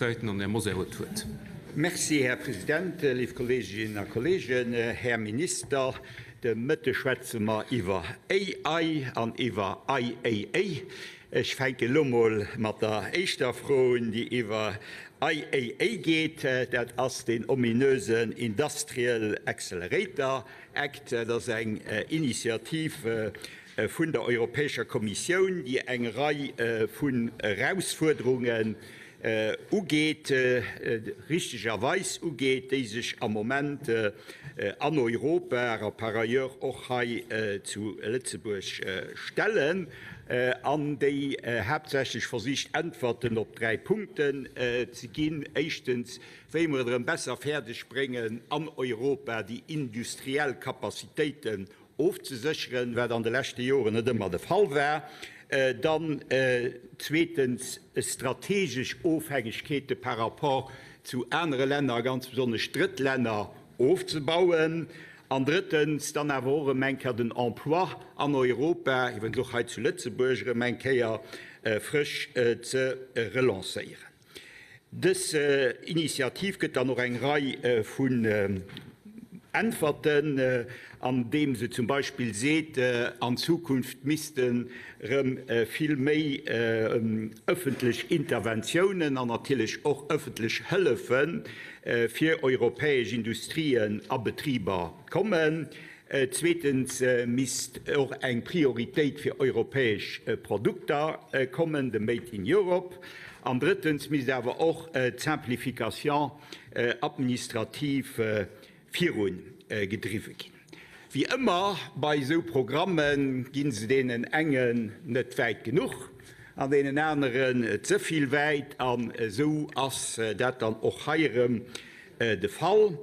Säiten an Här Mosar huet d'Wuert. Merci, Här President, léif Kolleeginnen a Kolleegen, Här Minister. De Mëtte schwätze mer iwwer AI an iwwer IAA. Ech fänke lo mol mat der éischter Fro un, déi iwwer IAA geet. Dat ass deen ominösen Industrial Accelerator Act. Dat ass eng Initiativ vun der Europäescher Kommissioun, déi eng Rei vun Erausfuerderungen ugeet, richtegerweis ugeet, déi sech am Moment an Europa a par ailleurs och hei zu Lëtzebuerg stellen an déi haaptsächlech versicht Äntwerten op dräi Punkten ze ginn. Éischtens, wéi mer et erëm besser fäerdeg bréngen, an Europa déi industriell Capacitéiten ofzesécheren, wat an de leschte Joren net ëmmer de Fall war, dann zweetens strategesch Ofhängegkeete par rapport zu anere Länner, a ganz besonnesch Drëttlänner, ofzebauen, an drëttens dann awer och erëm eng Kéier den Emploi an Europa, iwwregens och hei zu Lëtzebuerg, erëm eng Kéier frësch ze relancéieren. Dës Initiativ gëtt dann och eng Rei vun Äntwerten, andeem se zum Beispill seet, an Zukunft missten erëm vill méi ëffentlech Interventiounen an natierlech och ëffentlech Hëllefe fir europäesch Industrien a Betriber kommen. Zweetens misst och eng Prioritéit fir europäesch Produkter kommen, de Made in Europe. An drëttens misst awer och d'Simplification administrative virugedriwwe ginn. Wéi ëmmer bei esou Programme gi se deenen engen net wäit genuch an deenen aneren ze vill wäit. An esou ass dat dann och hei erëm de Fall.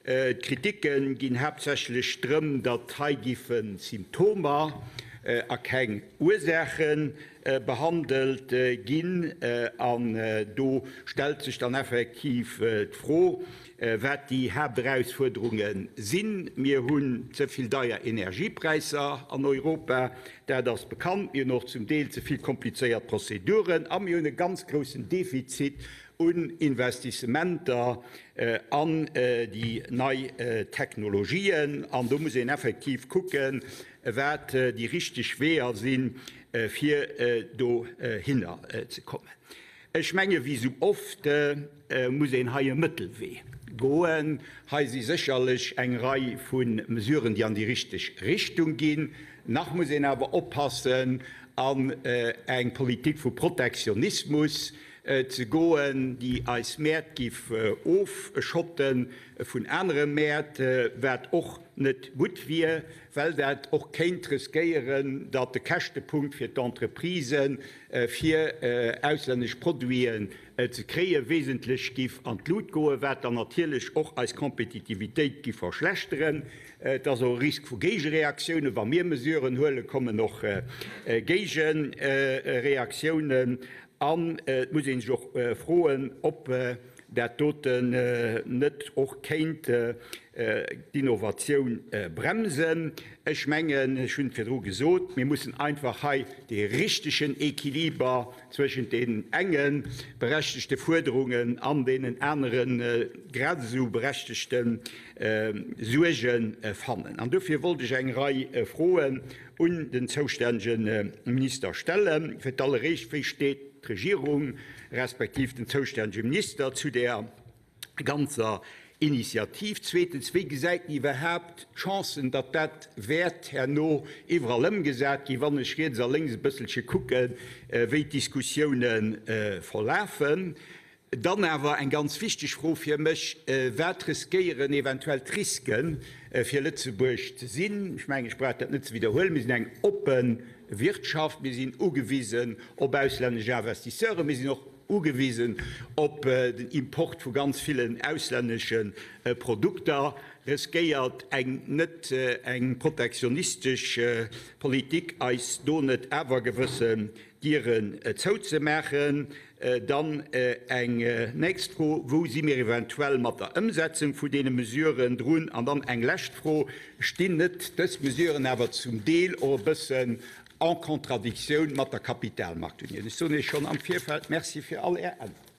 D'Kriticke ginn haaptsächlech drëm, datt hei giffe Symptomer a keng Ursaache behandelt ginn. An do stellt sech dann effektiv d'Fro, wat déi Haapterausfuerderunge sinn. Mir hunn ze vill deier Energiepräisser an Europa, dat ass bekannt. Mir hunn och zum Deel ze vill komplizéiert Prozeduren a mir hunn e ganz groussen Defizit un Investissementer an déi nei Technologien. An do muss een effektiv kucken, wat déi richteg Weeër sinn, fir dohinner ze kommen. Ech menge wéi esou oft muss een hei e Mëttelwee goen. Hei si sécherlech eng Rei vu Mesuren, déi an déi richteg Richtung ginn. Nach muss een awer oppassen, an eng Politik vu Protektionismus ze goen, déi eis Mäert giff ofschotte vun anere Mäert, wat och net gutt wier, well dat och kéint riskéieren, datt de Käschtepunkt fir d'Entreprisen, fir auslännesch Produiten ze kréien, wesentlech giff an d'Lut goen, wat dann natierlech och eis Kompetitivitéit giff verschlechteren. Et ass och e Risk vu Géigereaktiounen. Wa mir Mesuren huelen, kommen och Géigereaktiounen. An et muss ee sech och froen, ob dat doten net och kéint d'Innovatioun bremsen. Ech mengen, ech hunn et virdru gesot, mir mussen einfach hei dee richtegen Equiliber zwëschent deenen enge berechtegte Fuerderungen an deenen anere grad esou berechtegte Suerge fannen. An dofir wollt ech eng Rei Froen un den zoustännege Minister stellen. Fir d'alleréischt, Wéi steet d'Regierung respektiv den zoustännege Minister zu där ganzer Initiativ? Zweetens, Wéi gesäit en iwwerhaapt d'Chancen, datt dat wäert herno iwwerall ëmgesat ginn, wann ech riets a lénks e bësselche kucken, wéi d'Diskussioune verlafen? Dann awer eng ganz wichteg Fro fir mech, Wat riskéieren eventuell d'Riske fir Lëtzebuerg ze sinn? Ech mengen, ech brauch dat net ze widderhuelen, Mir sinn eng oppe Wirtschaft, mir sinn ugewisen op auslännesch Investisseuren, mir sinn och ugewisen op den Import vu ganz villen auslännesche Produkter. Riskéiert eng net eng protektionistesch Politik eis do net awer gewëssen Dieren zouzemaachen? Dann eng nächst Fro, Wou si mir eventuell mat der Ëmsetzung vu deene Mesuren drun? An dann eng lescht Fro, Stinn net dës Mesuren awer zum Deel och e bëssen en Contradictioun mat der Kapitalmarktunioun? Ech soen Iech schonn am Virfeld Merci fir all Är Äntwerten.